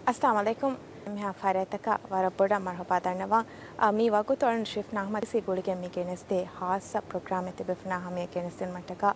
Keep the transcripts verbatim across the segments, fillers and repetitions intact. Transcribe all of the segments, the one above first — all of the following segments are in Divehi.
އައްސަލާމު ޢަލައިކުމް. މިހާ ފަރާތަކަށް ވަރަށް ބޮޑަށް މަރުޙަބާ ދަންނަވަން. އާ، މި ވަގުތު އަޅުން ޝިފް ނާހްމަދިސީ ގުޅިގެން މި ގެނެސްދޭ ހާއްސަ ޕްރޮގްރާމެއް ތިބޭފުޅުންނާ ހަމަޔަށް ގެނެސްދިނުމަށްޓަކާ،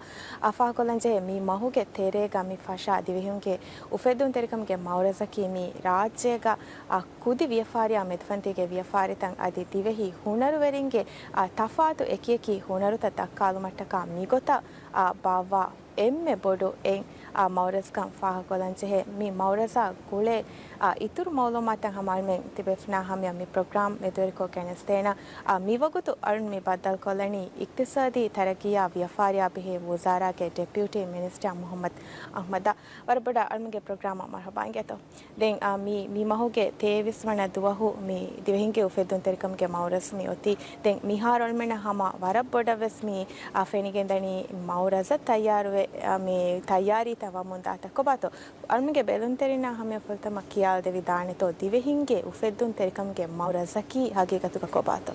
އާ، ފާހަގަކޮށްލަންޖެހޭ މި މަހުގެ ތެރޭގަ މި ފަށާ ދިވެހިންގެ އުފެއްދުންތެރިކަމުގެ މައުރަޒަކީ މި ރާއްޖޭގަ، އާ، ކުދި ވިޔަފާރިއާ މެދުފަންތީގެ ވިޔަފާރިތައް އަދި ދިވެހި ހުނަރުވެރިންގެ، އާ، ތަފާތު އެކިއެކި ހުނަރުތައް ދައްކާލުމަށްޓަކާ މިގޮތަށް، އާ، ބާއްވާ އެންމެ ބޮޑު އެއް، އާ، މައުރަޒްކަން ފާހަގަކޮށްލަންޖެހޭ. މި މައުރަޒާ ގުޅޭ، އާ، އިތުރު މައުލޫމާތަށް ހަމަ އަޅުމެން ތިބޭފުނާ ހަމަޔަށް މި ޕްރޮގްރާމް މެދުވެރިކޮށް ގެނެސްދޭނަ. އާ، މިވަގުތު އަޅުން މި ބައްދަލުކޮށްލަނީ އިޤްތިޞާދީ ތަރައްގީއާ ވިޔަފާރިއާ ބެހޭ ވުޒާރާގެ ޑެޕިއުޓީ މިނިސްޓާ މުޙައްމަދު އަޙްމަދަށް ވަރަށް ބޮޑަށް އަޅުމެންގެ ޕްރޮގްރާމަށް މަރުޙަބާ އިނގޭތޯ. ދެން، އާ، މި، މި މަހުގެ ތޭވީސް ވަނަ ދުވަހު މި ދިވެހިންގެ އުފެއްދުންތެރިކަމުގެ މައުރަޒް މި އޮތީ. ދެން މިހާރު އަޅުމެންނަށް ހަމަ ވަރަށް ބޮޑަށް ވެސް މި، އާ، ފެނިގެންދަނީ މައުރަޒަށް ތައްޔާރުވެ، އާ، މި ތައްޔާރީތައް ވަމުން ދާތަ ކޮބާތޯ؟ އަޅުމެންގެ ބެލުންތެރިންނާ ހަމަޔަށް ފުރަތަމަ ކިޔާލަދެވިދާނެތޯ ދިވެހިންގެ އުފެއްދުންތެރިކަމުގެ މައުރަޒަކީ ހަގީގަތުގަ ކޮބާތޯ؟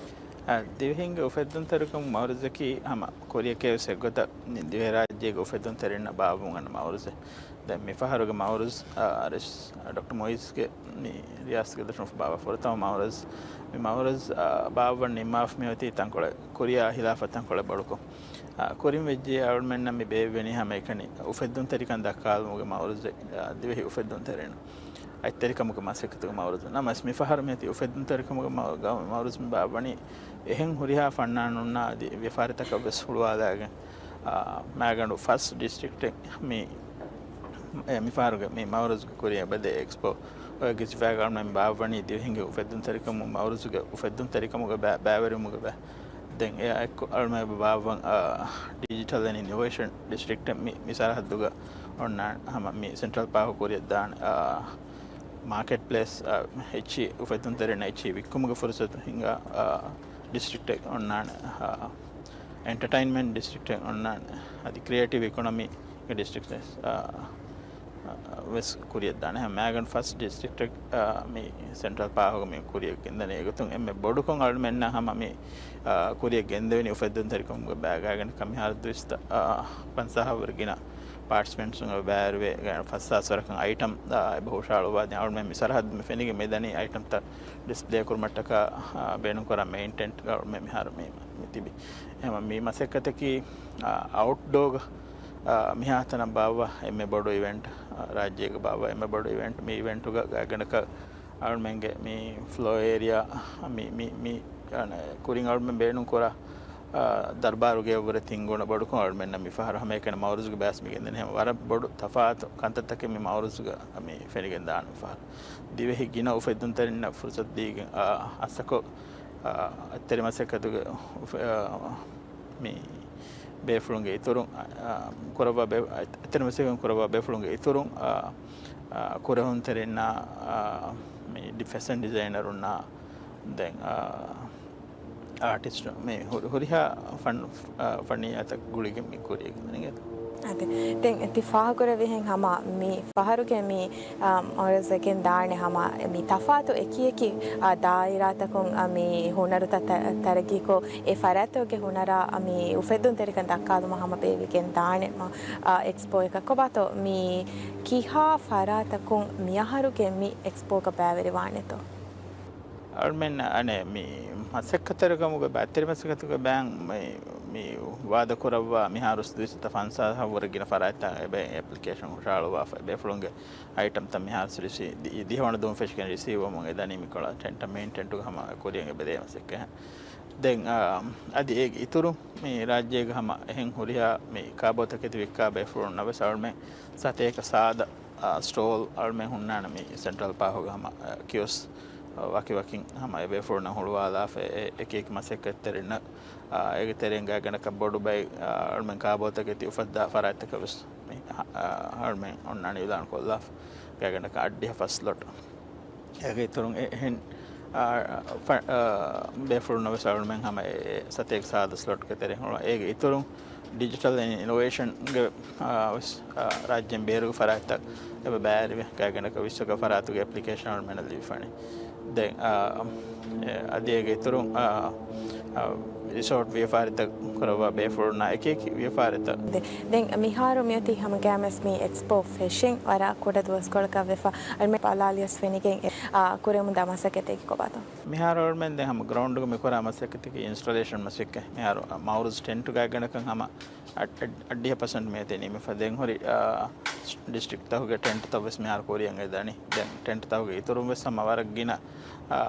އާ، ދިވެހިންގެ އުފެއްދުންތެރިކަމުގެ މައުރަޒަކީ ހަމަ ކުރިޔަކޭ ވެސް އެއްގޮތަށް ދިވެހިރާއްޖޭގެ އުފެއްދުންތެރިންނަށް ބާއްވަމުން އަންނަ މައުރަޒެއް. ދެން މިފަހަރުގެ މައުރަޒް، އާ، އަރިސް، އާ، ޑޮކްޓަރ މުއިއްޒުގެ މި ރިޔާސަތުގެ ދަށުން ބާއްވާ ފުރަތަމަ މައުރަޒް. މި މައުރަޒް، އާ، ބާއްވަން ނިންމާފަ މިއޮތީ ތަންކޮޅެއް، ކުރިޔާ ހިލާފަށް ތަންކޮޅެއް ބޮޑުކޮށް. އާ، ކުރިން ވެއްޖެ އަޅުމެންނަށް މި ބޭއްވެނީ ހަމައެކަނި އުފެއްދުންތެރިކަން ދައްކާލުމުގެ މައުރަޒެއް، އާ، ދިވެހި އުފެއްދުންތެރިން އަތްތެރިކަމުގެ މަސައްކަތުގެ މައުރަޒު. ނަމަވެސް މިފަހަރު މިއޮތީ އުފެއްދުންތެރިކަމުގެ މަ-، ގަ-، މައުރަޒު މި ބާއްވަނީ އެހެން ހުރިހާ ފަންނާނުންނާ އަދި ވިޔަފާރިތަކަށް ވެސް ހުޅުވާލާގެން، އާ، މާގަނޑު ފަސް ޑިސްޓްރިކްޓެއް މި، އެ، މިފަހަރުގެ މި މައުރަޒުގެ ކުރިއަށް އެބަދޭ އެކްސްޕޯ އޮތް ގެ ސިފައިގަ އަޅުމެން ބާއްވަނީ ދިވެހިންގެ އުފެއްދުންތެރިކަމު މައުރަޒުގެ އުފެއްދުންތެރިކަމުގެ ބައި-، ބައިވެރިވުމުގެ ބައި. ދެން އެއާ އެއްކޮށް އަޅުމެން އެބަ ބާއްވަން، އާ، ޑިޖިޓަލް އެންޑް އިނޮވޭޝަން ޑިސްޓްރިކްޓެއް މި، މި ސަރަހައްދުގަ އޮންނާނެ ހަމަ މި ސެންޓްރަލް ޕާހު ކުރިއަށް ދާނެ، އާ، މާކެޓް ޕްލޭސް، އާ، އެއްޗި އުފެއްދުންތެރިންނަށް އެއްޗި ވިއްކުމުގެ ފުރުސަތު ހިނގާ، އާ، ޑިސްޓްރިކްޓެއް އޮންނާނެ، އާ، އެންޓަޓައިންމަންޓް ޑިސްޓްރިކްޓެއް އޮންނާނެ، އަދި ކްރިއޭޓިވް އިކޮނޮމީ ޑިސްޓްރިކްޓް ވެސް، އާ، ވެސް ކުރިއަށް ދާނެ. މާގަނޑު ފަސް ޑިސްޓްރިކްޓެއް، އާ، މި ސެންޓްރަލް ޕާހުގަ މި ކުރިއަށް ގެންދަނީ. އެގޮތުން އެންމެ ބޮޑުކޮށް އަޅުމެންނަށް ހަމަ މި، އާ، ކުރިއަށް ގެންދެވެނީ އުފެއްދުންތެރިކަމުގެ ބައި. ގާތްގަނޑަކަށް މިހާރު ދުއިސައްތަ، އާ، ފަންސާހަށް ވުރެ ގިނަ ޕާޓިސިޕެންޓްސުން އެބަ ބައިވެރިވެ، ފަސްހާސް ވަރަކަށް އައިޓަމް، އާ، އެބަ ހުށަހަޅުއްވާ. ދެން އަޅުމެން މި ސަރަހައްދު މި ފެނިގެން މި ދަނީ އައިޓަމްތައް ޑިސްޕްލޭ ކުރުމަށްޓަކާ، އާ، ބޭނުންކުރާ މެއިން ޓެންޓްގަ އަޅުމެން މިހާރު މި، މި ތިބި. އެހެން މި މަސައްކަތަކީ، އާ، އައުޓްޑޯގަ، އާ، މިހާތަނަށް ބާއްވާ އެންމެ ބޮޑު އިވެންޓް، އާ، ރާއްޖޭގަ ބާއްވާ އެންމެ ބޮޑު އިވެންޓް. މި އިވެންޓުގަ ގާތްގަނޑަކަށް އަޅުމެންގެ މި ފްލޯ އޭރިއާ، މި، މި، މި، އަނެ، ކުރިން އަޅުމެން ބޭނުންކުރާ، އާ، ދަރުބާރުގެ އެއްވުރެ ތިންގުނަ ބޮޑުކޮށް އަޅުމެންނަށް މި ފަހަރު ހަމައެކަނި މައުރަޒުގެ ބައިސް މި ގެންދަނީ. ހަމަ ވަރަށް ބޮޑު ތަފާތު ކަންތައްތަކެއް މި މައުރަޒުގަ މި ފެނިގެން ދާނެ މި ފަހަރު. ދިވެހި ގިނަ އުފެއްދުންތެރިންނަށް ފުރުސަތު ދީގެން، އާ، އަސަކޮށް، އާ، އަތްތެރި މަސައްކަތުގެ އުފެ-، އާ، މި ބޭފުޅުންގެ އިތުރުން، އާ، ކުރައްވާ ބޭ-، އަތް-، އަތްތެރި މަސައްކަތް ކުރައްވާ ބޭފުޅުންގެ އިތުރުން، އާ، އާ، ކުރެހުންތެރިންނާ، އާ، މި ޑި-، ފެޝަން ޑިޒައިނަރުންނާ، ދެން، އާ، އާޓިސްޓު މި ހު-، ހުރިހާ ފަން-، އާ، ފަންނީ އަތަށް ގުޅިގެން މި ކުރިއަށް ގެންދަނީ. އަދި ދެން ތި ފާހަގަކުރެއްވިހެން ހަމަ މި ފަހަރުގެ މި، އާ، މައުރަޒަކީ ދާނެ ހަމަ މި ތަފާތު އެކި އެކި، އާ، ދާއިރާތަކުން، އާ، މި ހުނަރުތައް ތަ-، ތަރައްގީކޮށް، އެ ފަރާތުގެ ހުނަރާ މި އުފެއްދުންތެރިކަން ދައްކާލުމަށް ހަމަ ބޭއްވިގެން ދާނެ، އާ، އެކްސްޕޯއަކަށް. ކޮބާތޯ މި ކިހާ ފަރާތަކުން މިއަހަރުގެ މި އެކްސްޕޯގަ ބައިވެރިވާނެތޯ؟ އަޅުމެން އަނެއް މި މަސައްކަތްތެރިކަމުގެ ބައި، އަތްތެރި މަސައްކަތުގެ ބައި މި، މި ވާދަކުރައްވާ މިހާރު ދުއިސައްތަ ފަންސާހަށް ވުރެ ގިނަ ފަރާތްތައް އެބަ އެޕްލިކޭޝަން ހުށަހަޅުއްވާފަ. ބޭފުޅުންގެ އައިޓަމްތައް މިހާރު ރިސީ-، ދި-، ދިހަވަނަ ދުވަހުން ފެށިގެން ރިސީވްވަމުން އެދަނީ މިކޮޅަށް ޓެންޓަށް މެއިން ޓެންޓުގަ ހަމަ ކުރިއަށް އެބަދޭ މަސައްކަތް. ދެން، އާ، އަދި އޭގެ އިތުރު މި ރާއްޖޭގަ ހަމަ އެހެން ހުރިހާ މި ކާބޯތަކެތި ވިއްކާ ބޭފުޅުންނަށް ވެސް އަޅުމެން ސަތޭކަ ސާދަ، އާ، ސްޓޯލް އަޅުމެން ހުންނާނެ މި ސެންޓްރަލް ޕާހުގަ ހަމަ، އާ، ކިޔޮސް، އާ، ވަކިވަކިން ހަމަ އެބޭފުޅުންނަށް ހުޅުވާލާފަ އެ-، އެކިއެކި މަސައްކަތްތެރިންނަށް، އާ، އޭގެ ތެރެއިން ގާތްގަނޑަކަށް ބޮޑު ބައެއް، އާ، އަޅުމެން ކާބޯތަކެތި އުފައްދާ ފަރާތްތަކަށް ވެސް މި، އާ، އަޅުމެން އޮންނާނެ އިލާން ކޮށްލާފަ. ގާތްގަނޑަކަށް އަށްޑިހަ ފަސް ސްލޮޓް. އޭގެ އިތުރުން އެ-، އެހެން، އާ، ފަ-، އާ، ބޭފުޅުންނަށް ވެސް އަޅުމެން ހަމަ އެ، އެ ސަތޭކަ ސާދަ ސްލޮޓްގެ ތެރެއިން ހުޅުވާ. އޭގެ އިތުރުން ޑިޖިޓަލް އިން-، އިނޮވޭޝަންގެ، އާ، ވެސް، އާ، ރާއްޖޭން ބޭރުގެ ފަރާތްތައް އެބަ ބައިވެރިވެ، ގާތްގަނޑަކަށް ވިއްސަކަށް ފަރާތުގެ އެޕްލިކޭޝަން އަޅުމެންނަށް ލިބިފަނީ. ދެން، އާ، އެ، އަދި އޭގެ އިތުރުން، އާ، އާ، ރިސޯޓް ވިޔަފާރިތައް ކުރައްވާ ބޭފުޅުންނާ އެކި އެކި ވިޔަފާރިތައް. ދެ-، ދެން މިހާރު މިއޮތީ ހަމަގައިމުވެސް މި އެކްސްޕޯ ފެށިން ވަރަށް ކުޑަ ދުވަސްކޮޅަކަށް ވެފަ. އަޅުމެން ބަލާލިޔަސް ފެނިގެން، އާ، ކުރެމުންދާ މަސައްކަތެއް ކޮބާތޯ؟ މިހާރު އަޅުމެން ދެން ހަމަ ގްރައުންޑުގަ މި ކުރާ މަސައްކަތަކީ އިންސްޓޮލޭޝަން މަސައްކަތް. މިހާރު މައުރުޒް ޓެންޓު ގާތްގަނޑަކަށް ހަމަ އަށް-، އަށް-، އަށްޑިހަ ޕަސެންޓް މިއޮތީ ނިމިފަ. ދެން ހުރި، އާ، ޑިސްޓްރިކްޓްތަކުގެ ޓެންޓްތައް ވެސް މިހާރު ކުރިއަށް އެދަނީ. ދެން ޓެންޓްތަކުގެ އިތުރުން ވެސް ހަމަ ވަރަށް ގިނަ، އާ،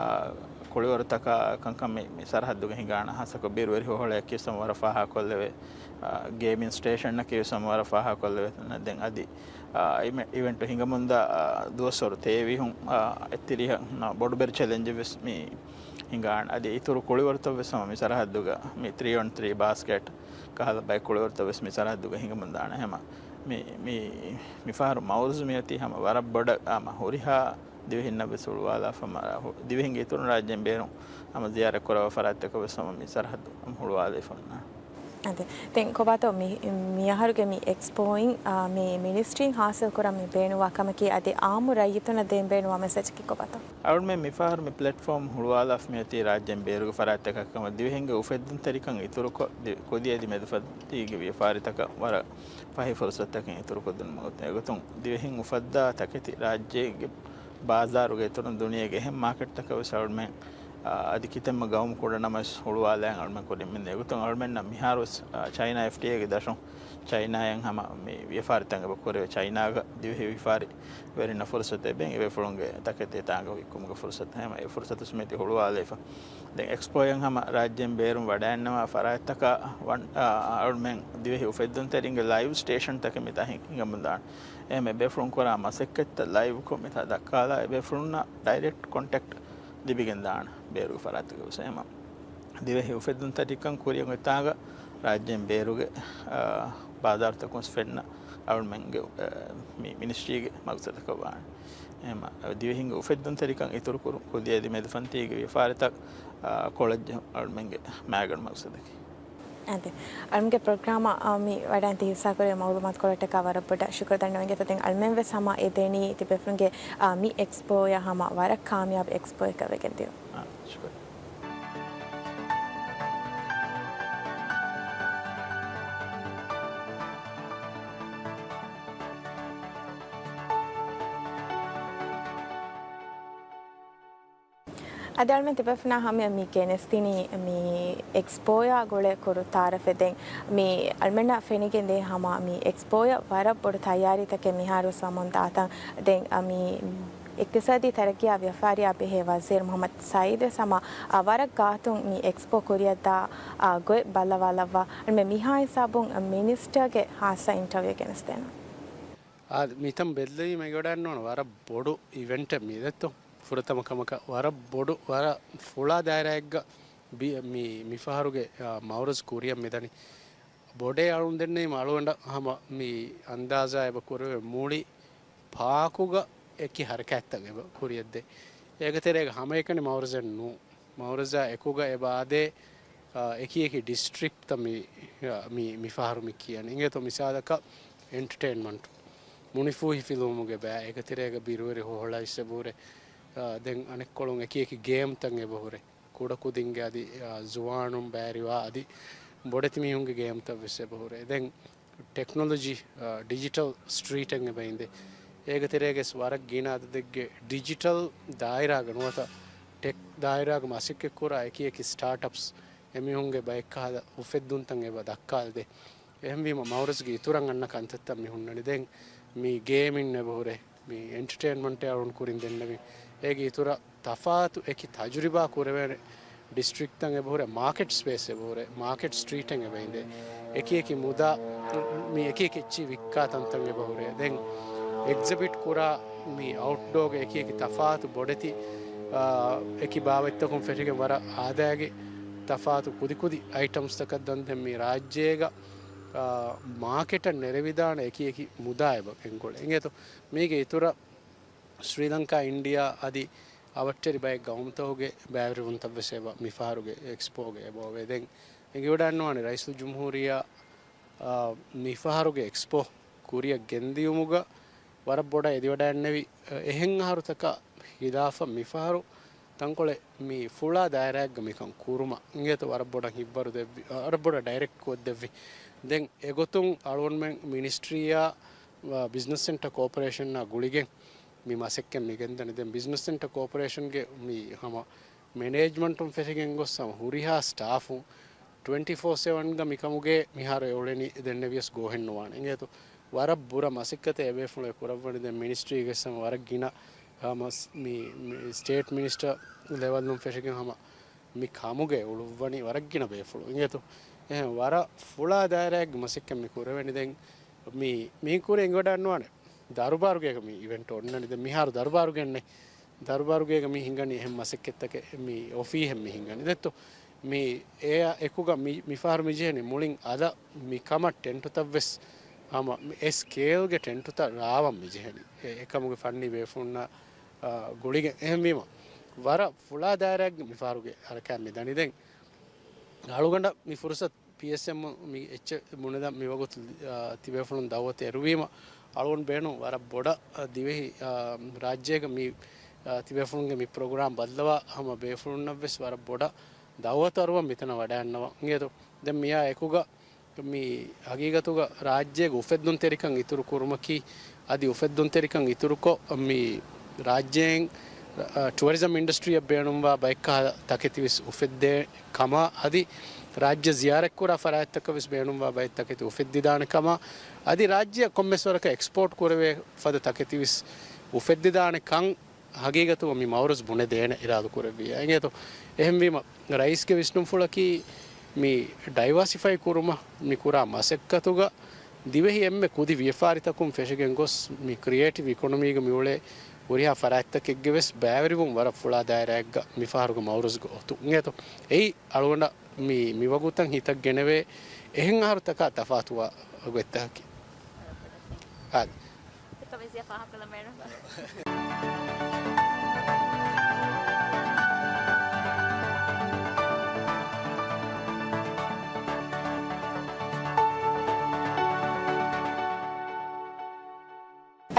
ކުޅިވަރުތަކާ ކަންކަން މި، މި ސަރަހައްދުގަ ހިނގާނެ. ހާއްސަކޮށް ބިރުވެރި ހުޅައެއް ވެސް ހަމަ ވަރަށް ފާހަގަކޮށްލެވޭ. އާ، ގޭމިން ސްޓޭޝަންއަކީ ވެސް ހަމަ ވަރަށް ފާހަގަކޮށްލެވޭ. ދެން އަދި، އާ، އިމެ-، އިވެންޓު ހިނގަމުންދާ، އާ، ދުވަސްވަރު ތޭވީހުން، އާ، އެއްތިރީހަށް ބޮޑުބެރި ޗެލެންޖެއް ވެސް މި ހިނގާނެ. އަދި އިތުރު ކުޅިވަރުތައް ވެސް ހަމަ މި ސަރަހައްދުގަ މި ތްރީ އޮން ތްރީ ބާސްކެޓް ކަހަލަ ބައެއް ކުޅިވަރުތައް ވެސް މި ސަރަހައްދުގަ ހިނގަމުންދާނެ. ހަމަ މި، މި، މި ފަހަރު މައުރުޒު މިއޮތީ ހަމަ ވަރަށް ބޮޑަށް ހަމަ ހުރިހާ ދިވެހިންނަށް ވެސް ހުޅުވާލާފަ، ހަމަ ދިވެހިންގެ އިތުރުން ރާއްޖޭން ބޭރުން ހަމަ ޒިޔާރަތް ކުރައްވާ ފަރާތްތަކަށް ވެސް ހަމަ މި ސަރަހައްދު ހަމަ ހުޅުވާލައިފަ އޮންނާނެ. އަދި، ދެން ކޮބާތޯ މި، މިއަހަރުގެ މި އެކްސްޕޯއިން، އާ، މި މިނިސްޓްރީން ހާސިލް ކުރަން މި ބޭނުންވާ ކަމަކީ އަދި އާއްމު ރައްޔިތުންނަށް ދޭން ބޭނުންވާ މެސެޖަކީ ކޮބާތޯ؟ އަޅުމެން މިފަހަރު މި ޕްލެޓްފޯމް ހުޅުވާލާފަ މިއޮތީ ރާއްޖޭން ބޭރުގެ ފަރާތްތަކަށް ކަމަށް ދިވެހިންގެ އުފެއްދުންތެރިކަން އިތުރުކޮށް، ދި-، ކުދި އަދި މެދުފަރާތީގެ ވިޔަފާރިތަކަށް ވަރަށް ފަހި ފުރުސަތަކެއް އިތުރުކޮށްދިނުމުގެ ގޮތުން، އެގޮތުން ދިވެހިން އުފައްދާ ތަކެތި ރާއްޖޭގެ ބާޒާރުގެ އިތުރުން ދުނިޔޭގެ އެހެން މާކެޓްތަކަށް ވެސް އަޅުމެން، އާ، އަދި ކިތަންމެ ގައުމު ކުޑަ ނަމަވެސް ހުޅުވާލައިގެން އަޅުމެން ކުރިން މި އެގޮތުން އަޅުމެންނަށް މިހާރުވެސް، އާ، ޗައިނާ އެފްޓީއޭގެ ދަށުން ޗައިނާއިން ހަމަ މި ވިޔަފާރިތައް އެބަ ކުރެވޭ. ޗައިނާގަ ދިވެހި ވިޔަފާރިވެރިންނަށް ފުރުސަތު އެބައިން އެބޭފުޅުންގެ ތަކެތި އެތާނގަ ވިއްކުމުގެ ފުރުސަތު ހަމަ އެ ފުރުސަތު ސްމިތި ހުޅުވާލައިފަ. ދެން އެކްސްޕޯއަށް ހަމަ ރާއްޖޭން ބޭރުން ވަޑައިގަންނަވާ ފަރާތްތަކަށް ވަން-، އާ، އަޅުމެން ދިވެހި އުފެއްދުންތެރިންގެ ލައިވް ސްޓޭޝަންތަކެއް މިތާ ހިނގަމުންދާނެ. އެހެން އެބޭފުޅުން ކުރާ މަސައްކަތްތައް ލައިވްކޮށް މިތާ ދައްކާލާ އެބޭފުޅުންނާ ޑައިރެކްޓް ކޮންޓެކްޓް ލިބިގެންދާނެ ބޭރުގެ ފަރާތުގެ ވެސް. އެހެން ދިވެހި އުފެއްދުންތެރިކަން ކުރިއަށް އޮތާގަ ރާއްޖޭން ބޭރުގެ، އާ، ބާޒާރުތަކުން ފެންނަ އަޅުމެންގެ، އާ، މި މިނިސްޓްރީގެ މަގްސަދަކަށް ވާނެ. އެހެން ދިވެހިންގެ އުފެއްދުންތެރިކަން އިތުރުކުރުން ކުދި އަދި މެދުފަންތީގެ ވިޔަފާރިތައް، އާ، ކޮޅަށްޖެހުން އަޅުމެންގެ މައިގަނޑު މަގްސަދަކީ. އަދި، އަޅުމެންގެ ޕްރޮގްރާމަށް، އާ، މި ވަޑައިގެން ހިއްސާކުރެވޭ މައުލޫމާތުކޮޅަށްޓަކާ ވަރަށް ބޮޑަށް ޝުކުރު ދަންނަވަން. އިނގޭތޯ ދެން އަޅުމެން ވެސް ހަމަ އެދެނީ ތިބޭފުޅުންގެ، އާ، މި އެކްސްޕޯއަށް ހަމަ ވަރަށް ކާމިޔާބު އެކްސްޕޯއަކަށް ވެގެން ދިޔުން. އާ، ޝުކުރު. އަދި އަޅުމެން ތިބޭފުޅުންނާ ހަމަޔަށް މި ގެނެސްދިނީ މި އެކްސްޕޯއާ ގުޅޭ ކުރު ތައާރަފެއް. ދެން މި އަޅުމެންނަށް ފެނިގެންދޭ ހަމަ މި އެކްސްޕޯއަށް ވަރަށް ބޮޑު ތައްޔާރީތަކެއް މިހާރު ވަމުން ދާތަން. ދެން މި އިޤްތިޞާދީ ތަރައްޤީއާ ވިޔަފާރިއާ ބެހޭ ވަޒީރު މުޙައްމަދު ސައީދު ވެސް ހަމަ ވަރަށް ގާތުން މި އެކްސްޕޯ ކުރިއަށްދާ ގޮތް ބައްލަވާލައްވާ. އަޅުމެން މިހާ ހިސާބުން މިނިސްޓަރގެ ހާއްސަ އިންޓަވިއު ގެނެސްދޭނަން. އާ، މިތަން ބެއްލެވީމަ އެނގިވަޑައިގަންނަވާނެ ވަރަށް ބޮޑު އިވެންޓެއް މި ދެއްތޯ. ފުރަތަމަ ކަމަކަށް ވަރަށް ބޮޑު، ވަރަށް ފުޅާ ދާއިރާއެއްގަ ބި-، މި، މިފަހަރުގެ، އާ، މައުރަޒް ކުރިއަށް މިދަނީ. ބޮޑޭ އަޅުން ދެންނެވީމަ އަޅުގަނޑަށް ހަމަ މި އަންދާޒާ އެބަ ކުރެވޭ މުޅި ޕާކުގަ އެކި ހަރަކާތްތައް އެބަ ކުރިއަށްދޭ. އޭގެ ތެރޭގަ ހަމައެކަނި މައުރަޒެއް ނޫން. މައުރަޒާ އެކުގަ އެބަ އާދޭ، އާ، އެކި އެކި ޑިސްޓްރިކްޓްތައް މި، އާ، މި، މިފަހަރު މި ކިޔަނީ. އިނގޭތޯ މިސާލަކަށް އެންޓަޓެއިންމަންޓް. މުނިފޫހި ފިލުވުމުގެ ބައި، އޭގެ ތެރޭގަ ބިރުވެރި ހުޅައިސް އެބަހުރޭ. އާ، ދެން އަނެއްކޮޅުން އެކި އެކި ގޭމްތައް އެބަހުރޭ. ކުޑަކުދިންގެ އަދި، އާ، ޒުވާނުން ބައިވެރިވާ އަދި ބޮޑެތި މީހުންގެ ގޭމްތައް ވެސް އެބަހުރޭ. ދެން ޓެކްނޮލޮޖީ، އާ، ޑިޖިޓަލް ސްޓްރީޓެއް އެބައިނދޭ. އޭގެ ތެރޭގަސް ވަރަށް ގިނަ އަދަދެއްގެ ޑިޖިޓަލް ދާއިރާގަ ނުވަތަ ޓެކް ދާއިރާގަ މަސައްކަތްކުރާ އެކި އެކި ސްޓާޓްއަޕްސް އެމީހުންގެ ބައެއްކަހަލަ އުފެއްދުންތައް އެބަ ދައްކާލަދޭ. އެހެންވީމަ މައުރަޒްގެ އިތުރަށް އަންނަ ކަންތައްތައް މި ހުންނަނީ. ދެން މި ގޭމިން އެބަހުރޭ. މި އެންޓަޓެއިންމަންޓޭ އަޅުން ކުރިން ދެންނެވި. އޭގެ އިތުރަށް ތަފާތު އެކި ތަޖުރިބާ ކުރެވޭނެ ޑިސްޓްރިކްޓްތައް އެބަހުރޭ، މާކެޓް ސްޕޭސް އެބަހުރޭ، މާކެޓް ސްޓްރީޓެއް އެބައިނދޭ. އެކި އެކި މުދާ، މި އެކި އެކި އެއްޗި ވިއްކާ ތަންތަން އެބަހުރޭ. ދެން އެގްޒިބިޓް ކުރާ މި އައުޓްޑޯގެ އެކި އެކި ތަފާތު ބޮޑެތި، އާ، އެކި ބާވަތްތަކުން ފެށިގެން ވަރަށް އާދައިގެ ތަފާތު ކުދިކުދި އައިޓަމްސްތަކަށް ދަން ދެން މި ރާއްޖޭގަ، އާ، މާކެޓަށް ނެރެވިދާނެ އެކި އެކި މުދާ އެބަ ގެންގުޅޭ. އިނގޭތޯ މީގެ އިތުރަށް ސްރީލަންކާ، އިންޑިއާ އަދި އަވަށްޓެރި ބައެއް ގައުމުތަކުގެ ބައިވެރިވުންތައް ވެސް އެބަ މިފަހަރުގެ އެކްސްޕޯގެ އެބައޮވޭ. ދެން އެނގިވަޑައިގަންނަވާނެ ރައީސުލްޖުމްހޫރިއްޔާ، އާ، މިފަހަރުގެ އެކްސްޕޯ ކުރިއަށް ގެންދިޔުމުގަ ވަރަށް ބޮޑަށް އެދިވަޑައިގެންނެވި، އެ، އެހެން އަހަރުތަކާ ހިލާފަށް މިފަހަރު ތަންކޮޅެއް މި ފުޅާ ދާއިރާއެއްގަ މިކަން ކުރުމަށް އިނގޭތޯ ވަރަށް ބޮޑަށް ހިތްވަރު ދެއްވި، ވަރަށް ބޮޑަށް ޑައިރެކްޓް ކޮށްދެއްވި. ދެން އެގޮތުން އަޅުގަނޑުމެން މިނިސްޓްރީއާ، އާ، ބިޒްނަސް ސެންޓަރ ކޯޕަރޭޝަންއާ ގުޅިގެން މި މަސައްކަތް މި ގެންދަނީ. ދެން ބިޒްނަސް ސެންޓަރ ކޯޕަރޭޝަންގެ މި ހަމަ މެނޭޖްމަންޓުން ފެށިގެން ގޮސް ހަމަ ހުރިހާ ސްޓާފުން ޓްވެންޓީ ފޯ ސެވަންގަ މިކަމުގެ މިހާރު އެ އުޅެނީ ދެންނެވިޔަސް ގޯހެއް ނުވާނެ. އިނގޭތޯ ވަރަށް ބުރަ މަސައްކަތެއް އެބޭފުޅުން އެ ކުރައްވަނީ. ދެން މިނިސްޓްރީގެ ހަމަ ވަރަށް ގިނަ ހަމަ ސް-، މި، މި ސްޓޭޓް މިނިސްޓަރ ލެވަލުން ފެށިގެން ހަމަ މި ކަމުގެ އުޅުއްވަނީ ވަރަށް ގިނަ ބޭފުޅުން. އިނގޭތޯ އެހެން ވަރަށް ފުޅާ ދާއިރާއެއްގެ މަސައްކަތް މި ކުރެވެނީ. ދެން މި، މީ ކުރި އެނގިވަޑައިގަންނަވާނެ ދަރުބާރުގޭގަ މި އިވެންޓް އޮންނަނީ. ދެން މިހާރު ދަރުބާރުގެ އެއްނެ ދަރުބާރުގޭގަ މި ހިނގަނީ އެހެން މަސައްކަތްތަކެއް މި އޮފީހެއް މި ހިނގަނީ. ދެއްތޯ މި އެއާ އެކުގަ މި، މިފަހަރު މި ޖެހެނީ މުޅިން އަލަށް މި ކަމަށް ޓެންޓުތައް ވެސް ހަމަ މި އެ ސްކޭލްގެ ޓެންޓުތައް ރާވަން މި ޖެހެނީ. އެ، އެކަމުގެ ފަންނީ ބޭފުޅުންނާ، އާ، ގުޅިގެން. އެހެންވީމަ ވަރަށް ފުޅާ ދާއިރާއެއްގެ މިފަހަރުގެ ހަރަކާތް މި ދަނީ. ދެން އަޅުގަނޑަށް މި ފުރުސަތު ޕީއެސްއެމް މި އެއްޗެއް ބުނެދާ މިވަގުތު، އާ، ތިބޭފުޅުން ދައުވަތު އެރުވީމަ، އަޅުގަނޑު ބޭނުން ވަރަށް ބޮޑަށް، އާ، ދިވެހި، އާ، ރާއްޖޭގަ މި، އާ، ތިބޭފުޅުންގެ މި ޕްރޮގްރާމް ބައްލަވާ ހަމަ ބޭފުޅުންނަށް ވެސް ވަރަށް ބޮޑަށް ދައުވަތު އަރުވަން މިތަނަށް ވަޑައިގަންނަވަން. އިނގޭތޯ ދެން މިއާ އެކުގަ މި ހަގީގަތުގަ ރާއްޖޭގެ އުފެއްދުންތެރިކަން އިތުރު ކުރުމަކީ، އަދި އުފެއްދުންތެރިކަން އިތުރުކޮށް، މި ރާއްޖޭން، އަ، ޓުއަރިޒަމް އިންޑަސްޓްރީއަށް ބޭނުންވާ ބައެއްކަހަލަ ތަކެތި ވެސް އުފެއްދޭ ކަމަށް، އަދި ރާއްޖެ ޒިޔާރަތްކުރާ ފަރާތްތަކަށް ވެސް ބޭނުންވާ ބައެއް ތަކެތި އުފެއްދިދާނެ ކަމަށް، އަދި ރާއްޖެއަށް ކޮންމެސް ވަރަކަށް އެކްސްޕޯޓް ކުރެވޭ ފަދަ ތަކެތި ވެސް އުފެއްދިދާނެ ކަން ހަގީގަތުގަ މި މައުރަޒް ބުނެދޭނެ އިރާދަ ކުރެއްވިއްޔާ. އިނގޭތޯ އެހެންވީމަ، ރައީސްގެ ވިސްނުންފުޅަކީ މި ޑައިވާސިފައި ކުރުމަށް މި ކުރާ މަސައްކަތުގަ ދިވެހި އެންމެ ކުދި ވިޔަފާރިތަކުން ފެށިގެން ގޮސް، މި ކްރިއޭޓިވް އިކޮނޮމީގަ މިއުޅޭ ހުރިހާ ފަރާތްތަކެއްގެ ވެސް ބައިވެރިވުން ވަރަށް ފުޅާ ދާއިރާއެއްގަ މިފަހަރުގެ މައުރަޒްގެ އޮތުން. އިނގޭތޯ އެއީ އަޅުގަނޑަށް މި، މިވަގުތަށް ހިތަށް ގެނެވޭ އެހެން އަހަރުތަކާ ތަފާތުވާ ގޮތްތަކަކީ. އާދެ. ތިކަމެއް ޒިޔާ ފާހަގަކޮށްލަން ބޭނުން.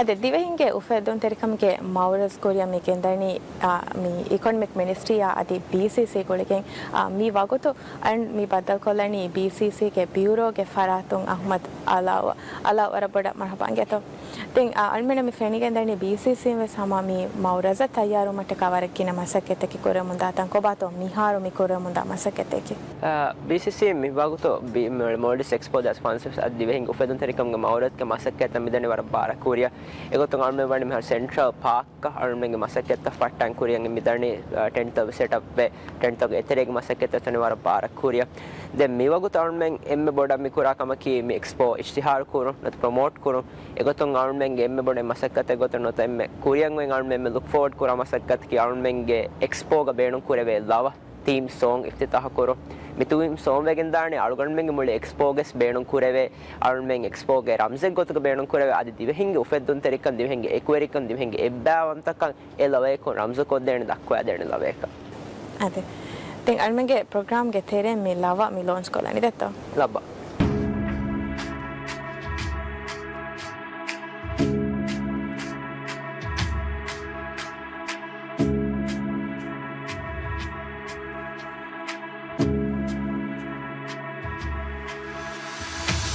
އަދި ދިވެހިންގެ އުފެއްދުންތެރިކަމުގެ މައުރަޒް ކުރިއަށް މި ގެންދަނީ، އާ، މި އިކޮނޮމިކް މިނިސްޓްރީއާ އަދި ބީސީސީ ގުޅިގެން، އާ، މި ވަގުތު އަން މި ބައްދަލުކޮށްލަނީ ބީސީސީގެ ބިއުރޯގެ ފަރާތުން. އަޙްމަދު އަލާ، އަލާ ވަރަށް ބޮޑަށް މަރުޙަބާ އިނގޭތޯ. ދެން، އާ، އަޅުމެންނަށް މި ފެނިގެންދަނީ ބީސީސީން ވެސް ހަމަ މި މައުރަޒަށް ތައްޔާރުވުމަށްޓަކާ ވަރަށް ގިނަ މަސައްކަތްތަކެއް ކުރަމުންދާތަން. ކޮބާތޯ މިހާރު މި ކުރަމުންދާ މަސައްކަތްތަކެއް؟ އާ، ބީސީސީ މި ވަގުތު ބި-، މޯލްޑިވްސް އެކްސްޕޯ ދެހާސް ފަންސަވީސް އަދި ދިވެހިންގެ އުފެއްދުންތެރިކަމުގެ މައުރަޒްގެ މަސައްކަތްތައް މިދަނީ ވަރަށް ބާރަށް ކުރިއަށް. އެގޮތުން އަޅުމެން ވަނީ މިހާރު ސެންޓްރަލް ޕާކް އަޅުމެންގެ މަސައްކަތްތައް ފައްޓަން ކުރިއަށް މިދަނީ، އާ، ޓެންޓްތައް ސެޓްއަޕްވެ، ޓެންޓްތަކުގެ އެތެރޭގެ މަސައްކަތްތައް ވަނީ ވަރަށް ބާރަށް ކުރިއަށް. ދެން މިވަގުތު އަޅުމެން އެންމެ ބޮޑަށް މި ކުރާ ކަމަކީ މި އެކްސްޕޯ އިޝްތިހާރު ކުރުން، ނަތަ ޕްރޮމޯޓް ކުރުން. އެގޮތުން އަޅުމެންގެ އެންމެ ބޮޑު މަސައްކަތެއް ގޮތުން ނުވަތަ އެންމެ ކުރިއަށް އޮތް އަޅުމެން އެންމެ ލުކް ފޯވަޑް ކުރާ މަސައްކަތަކީ އަޅުމެންގެ އެކްސްޕޯގަ ބޭނުން ކުރެވޭ ލަވަ ތީމް ސޯންގް އިފްތިތާހު ކުރުން. މި ތީމް ސޯންގް ވެގެންދާނެ އަޅުގަނޑުމެންގެ މުޅި އެކްސްޕޯގަސް ބޭނުން ކުރެވޭ، އަޅުމެން އެކްސްޕޯގެ ރަމްޒެއް ގޮތުގަ ބޭނުން ކުރެވޭ، އަދި ދިވެހިންގެ އުފެއްދުންތެރިކަން، ދިވެހިންގެ އެކުވެރިކަން، ދިވެހިންގެ އެއްބައިވަންތަކަން އެ ލަވަޔަކުން ރަމްޒު ކޮށްދޭނެ، ދައްކަވައިދޭނެ ލަވަޔަކަށް. އާދެ. ދެން އަޅުމެންގެ ޕްރޮގްރާމްގެ ތެރެއިން މި ލަވަ މި ލޯންޗް ކޮށްލަނީ ދެއްތޯ؟ ލައްބަ.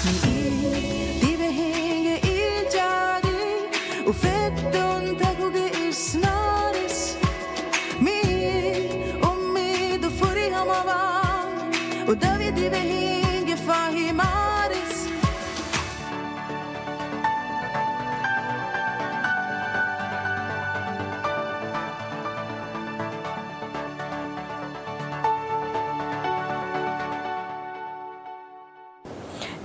މިއީ ދިވެހިންގެ އީޖާދީ އުފެއްދުންތަކުގެ އިސްނާރިސް. މިއީ އުއްމީދު ފުރިހަމަވާ އުދަވި ދިވެހިންގެ ފަހި މާރިސް.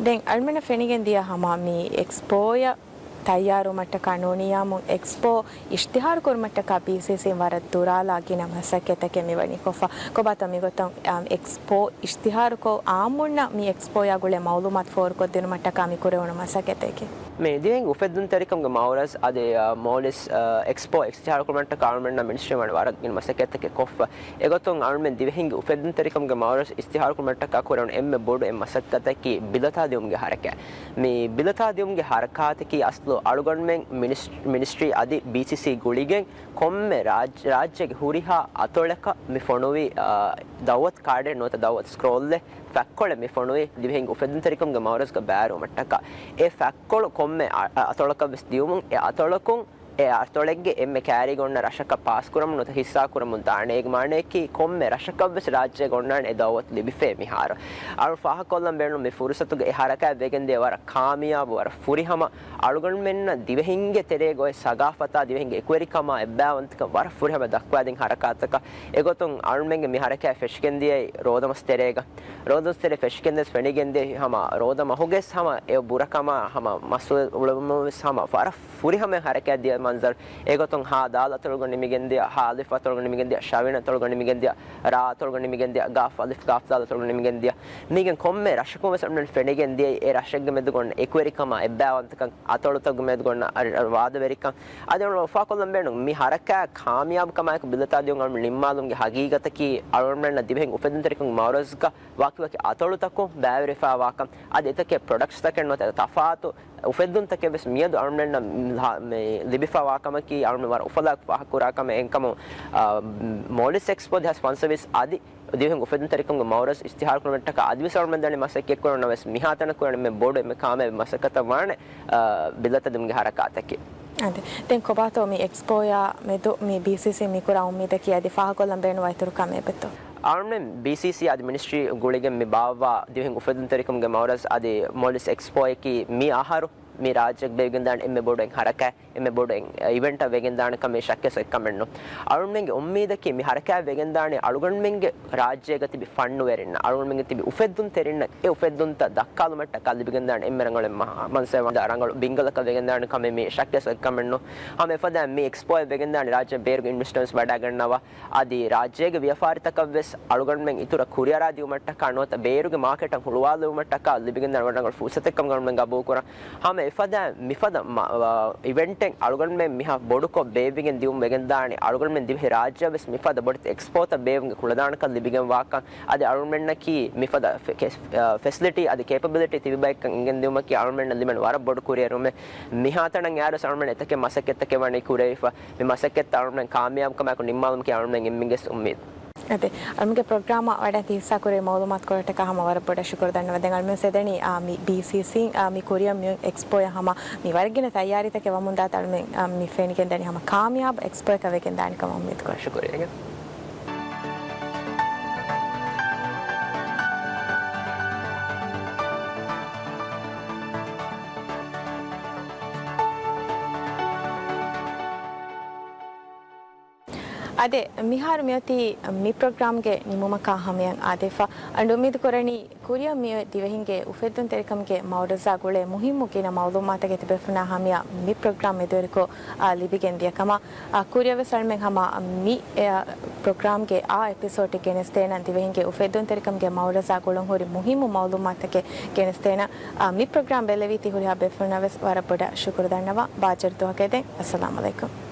ދެން އަޅުމެންނަށް ފެނިގެން ދިޔަ ހަމަ މި އެކްސްޕޯއަށް ތައްޔާރުވުމަށްޓަކާ ނޫނިއްޔާމުން އެކްސްޕޯ އިޝްތިހާރު ކުރުމަށްޓަކާ ބީސީސީން ވަރަށް ދުރާލާ ގިނަ މަސައްކަތްތަކެއް މިވަނީ ކޮށްފަ. ކޮބާތޯ މިގޮތަށް، އާ، އެކްސްޕޯ އިޝްތިހާރުކޮށް އާއްމުންނަށް މި އެކްސްޕޯއާ ގުޅޭ މައުލޫމާތު ފޯރުކޮށްދިނުމަށްޓަކާ މި ކުރެވުނު މަސައްކަތެކެއް؟ މި ދިވެހިންގެ އުފެއްދުންތެރިކަމުގެ މައުރަޒް އަދި، އަ، މޯލިސް، އަ، އެކްސްޕޯ އިފްތިހާރުކުރުމަށްޓަކާ އަޅުމެންނަށް މިނިސްޓްރީން ވަނީ ވަރަށް ގިނަ މަސައްކަތްތަކެއް ކޮށްފަ. އެގޮތުން އަޅުމެން ދިވެހިންގެ އުފެއްދުންތެރިކަމުގެ މައުރަޒް އިފްތިހާރުކުރުމަށްޓަކާ ކުރެވުނު އެންމެ ބޮޑު އެއް މަސައްކަތަކީ ބިލަތާ ދިއުމުގެ ހަރަކާތް. މި ބިލަތާ ދިއުމުގެ ހަރަކާތަކީ އަސްލު އަޅުގަނޑުމެން މިނިސް-، މިނިސްޓްރީ އަދި ބީސީސީ ގުޅިގެން ކޮންމެ ރާއްޖެ-، ރާއްޖޭގެ ހުރިހާ އަތޮޅަކަށް މި ފޮނުވި، އާ، ދައުވަތު ކާޑެއް ނުވަތަ ދައުވަތު ސްކްރޯލްއެއް ފަތްކޮޅެއް މި ފޮނުވި ދިވެހިންގެ އުފެއްދުންތެރިކަމުގެ މައުރަޒްގަ ބައިވެރިވުމަށްޓަކާ. އެ ފަތްކޮޅު ކޮންމެ އަ-، އަ-، އަތޮޅަކަށް ވެސް ދިއުމުން، އެ އަތޮޅަކުން އެ އަތޮޅެއްގެ އެންމެ ކައިރީގަ އޮންނަ ރަށަކަށް ޕާސް ކުރަމުން ނުވަތަ ހިއްސާ ކުރަމުން ދާނެ. އޭގެ މާނައަކީ ކޮންމެ ރަށަކަށް ވެސް ރާއްޖޭގަ އޮންނާނެ އެ ދައުވަތު ލިބިފައޭ މިހާރު. އަޅު ފާހަގަކޮށްލަން ބޭނުން މި ފުރުސަތުގަ އެ ހަރަކާތް ވެގެންދިޔަ ވަރަށް ކާމިޔާބު، ވަރަށް ފުރިހަމަ އަޅުގަނޑުމެންނަށް ދިވެހިންގެ ތެރޭގަ އޮތް ސަގާފަތާ ދިވެހިންގެ އެކުވެރިކަމާ އެއްބައިވަންތަކަން ވަރަށް ފުރިހަމަ ދައްކަވާދިން ހަރަކާތަކަށް. އެގޮތުން އަޅުމެންގެ މި ހަރަކާތް ފެށިގެންދިޔައީ ރޯދަމަސް ތެރޭގަ. ރޯދަމަސް ތެރޭ ފެށިގެންދިޔަސް ފެނިގެންދިޔަ ހަމަ ރޯދަ މަހުގެސް ހަމަ އެ ބުރަކަމާ ހަމަ މަސް އުޅުމުން ވެސް ހަމަ ވަރަށް ފުރިހަމަ ހަރަކާތް ދިޔަ މަންޒަރު. އެގޮތުން ހާ ދާލް އަތޮޅުގަ ނިމިގެންދިޔަ، ހާ އަލިފް އަތޮޅުގަ ނިމިގެންދިޔަ، ޝަވިން އަތޮޅުގަ ނިމިގެންދިޔަ، ރާ އަތޮޅުގަ ނިމިގެންދިޔަ، ގާފް އަލިފް ގާފް ދާލް އަތޮޅުގަ ނިމިގެންދިޔަ. މީގެން ކޮންމެ ރަށަކުން ވެސް އަޅުގަނޑު ފެނިގެން ދިޔައީ އެ ރަށެއްގެ މެދުގަ އޮންނަ އެކުވެރިކަމާ އެއްބައިވަންތަކަން، އަތޮޅުތަކުގެ މެދުގަ އޮންނަ އަ-، އަ-، ވާދަވެރިކަން. އަދި އަޅުގަނޑު އުފާކޮށްލަން ބޭނުން މި ހަރަކާތް ކާމިޔާބުކަމާއެކު ބިލަތާ ދިއުން އަޅުގަނޑު ނިންމާލުމުގެ ހަގީގަތަކީ އަޅުގަނޑުމެންނަށް ދިވެހިން އުފެއްދުންތެރިކަމުގެ މައުރަޒްގަ ވަކިވަކި އަތޮޅުތަކުން ބައިވެރިވެފައިވާކަން. އަދި އެތަކެއް ޕްރޮޑަކްޓްސްތަކެއް ނުވަތަ ތަފާތު އުފެއްދުންތަކެއް ވެސް މިއަދު އަޅުގަނޑުމެންނަށް ލި-، މި ލިބިފައިވާކަމަކީ އަޅުގަނޑު ވަރަށް އުފަލާއެކު ފާހަގަކުރާ ކަމެއް. އެހެންކަމުން، އާ، މޯލިސް އެކްސްޕޯ ދެހާސް ފަންސަވީސް އަދި ދިވެހިން އުފެއްދުންތެރިކަމުގެ މައުރަޒް އިފްތިހާރު ކުރުމަށްޓަކާ އަދިވެސް އަޅުގަނޑުމެން ދަނީ މަސައްކަތް ކުރަން ނަމަވެސް މިހާތަނަށް ކުރަން މި ބޮޑު އެންމެ ކާމިޔާބު މަސައްކަތަށް ވާނެ، އާ، ބިލަތާ ދިއުމުގެ ހަރަކާތަކީ. އަދި ދެން ކޮބާތޯ މި އެކްސްޕޯއާ މެދު މި ބީސީސީ މި ކުރާ އުއްމީދަކީ އަދި ފާހަގަކޮށްލަން ބޭނުންވާ އިތުރު ކަމެއް އެބަތޯ؟ އަޅުގަނޑުމެން ބީސީސީ އަދި މިނިސްޓްރީ ގުޅިގެން މި ބާއްވާ ދިވެހިން އުފެއްދުންތެރިކަމުގެ މައުރަޒް އަދި މޯލިސް އެކްސްޕޯއަކީ މި އަހަރު މި ރާއްޖޭގަ ބޭއްވިގެންދާނެ އެންމެ ބޮޑު އެއް ހަރަކާތް، އެންމެ ބޮޑު އެއް އިވެންޓަށް ވެގެންދާނެ ކަމެއް ޝައްކެއް ސައްކަމެއް ނޫން. އަޅުގަނޑުމެންގެ އުއްމީދަކީ މި ހަރަކާތް ވެގެންދާނެ އަޅުގަނޑުމެންގެ ރާއްޖޭގަ ތިބި ފަންނުވެރިންނަށް، އަޅުގަނޑުމެންގެ ތިބި އުފެއްދުންތެރިންނަށް އެ އުފެއްދުންތައް ދައްކާލުމަށްޓަކާ ލިބިގެންދާނެ އެންމެ ރަނގަޅު މަ-، މަންސަވެ ވަންދާ ރަނގަޅު ބިންގަލަކަށް ވެގެންދާނެ ކަމެއް މީ ޝައްކެއް ސައްކަމެއް ނޫން. ހަމަ އެފަދައިން މި އެކްސްޕޯއަށް ވެގެންދާނެ ރާއްޖޭން ބޭރުގެ އިންވެސްޓަރުން ވެސް ވަޑައިގަންނަވާ. އަދި ރާއްޖޭގެ ވިޔަފާރިތަކަށް ވެސް އަޅުގަނޑުމެން އިތުރަށް ކުރިއަރާ ދިއުމަށްޓަކާ ނުވަތަ ބޭރުގެ މާކެޓަށް ހުޅުވާލުމަށްޓަކާ ލިބިގެންދާނެ ވަރަށް ރަނގަޅު ފުރުސަތެއްކަމުގަ އަޅުގަނޑުމެން ގަބޫލުކުރަން. ހަމަ އެފަދަ މިފަދަ މަ-، އަ، އިވެންޓެއް އަޅުގަނޑުމެން މިހާ ބޮޑުކޮށް ބޭއްވިގެން ދިއުން ވެގެންދާނެ. އަޅުގަނޑުމެން ދިވެހި ރާއްޖެއަށް ވެސް މިފަދަ ބޮޑެތި އެކްސްޕޯތައް ބޭއްވުމުގެ ކުޅަދާނަކަން ލިބިގެންވާކަން. އަދި އަޅުގަނޑުމެންނަކީ މިފަދަ ފެ-، ކެ-، އަ، ފެސިލިޓީ އަދި ކޭޕަބިލިޓީ ތިބި ބައެއްކަން އެނގެން ދިއުމަކީ އަޅުގަނޑުމެންނަށް ލިބެން ވަރަށް ބޮޑު ކުރިއެރުމެއް. މިހާތަނަށް އައިރުވެސް އަޅުގަނޑުމެން އެތަކެއް މަސައްކަތްތަކެއް ވަނީ ކުރެވިފަ. މި މަސައްކަތްތައް އަޅުގަނޑުމެން ކާމިޔާބުކަމާއެކު ނިންމާލުމަކީ އަޅުގަނޑުމެން އެންމެންގެ އުއްމީދު. އަދި އަޅުމެންގެ ޕްރޮގްރާމަށް ވަޑައިގަތީ ހިއްސާކުރެވި މައުލޫމާތުކޮޅަށްޓަކާ ހަމަ ވަރަށް ބޮޑަށް ޝުކުރު ދަންނަވަން. ދެން އަޅުމެން ސެދެނީ، އާ، މި ބީސީސީ، އާ، މި ކުރިއަށް މި އެކްސްޕޯއަށް ހަމަ މި ވަރަށް ގިނަ ތައްޔާރީތަކެއް ވަމުންދާތާ އަޅުމެން، އާ، މި ފެނިގެންދަނީ ހަމަ ކާމިޔާބު އެކްސްޕޯއަކަށް ވެގެންދާނެ ކަމަށް އުއްމީދުކުރަން. ޝުކުރިއްޔާ. އާދެ، މިހާރު މިއޮތީ މި ޕްރޮގްރާމްގެ ނިމުމަކާ ހަމަޔަށް އާދެފަ. އަޅުގަނޑު އުއްމީދު ކުރަނީ، ކުރިއަށް މިއޮތް ދިވެހިންގެ އުފެއްދުންތެރިކަމުގެ މައުރަޒާ ގުޅޭ މުހިއްމު ގިނަ މައުލޫމާތުތަކެއް ތިބޭފުޅުންނާ ހަމަޔަށް މި ޕްރޮގްރާމް މެދުވެރިކޮށް، އާ، ލިބިގެން ދިޔަ ކަމަށް. އާ، ކުރިއަށް ވެސް އަޅުމެން ހަމަ މި، އެ، ޕްރޮގްރާމްގެ އާ އެޕިސޯޑް ގެނެސްދޭނަން ދިވެހިންގެ އުފެއްދުންތެރިކަމުގެ މައުރަޒާ ގުޅުން ހުރި މުހިއްމު މައުލޫމާތުތަކެއް ގެނެސްދޭނަން. އާ، މި ޕްރޮގްރާމް ބެއްލެވީތީ ހުރިހާ ބޭފުޅުންނަށް ވެސް ވަރަށް ބޮޑަށް ޝުކުރު ދަންނަވަން. ބާއްޖަވެރި ދުވަހަކަށް އެދެން. އައްސަލާމް އަލައިކުމް.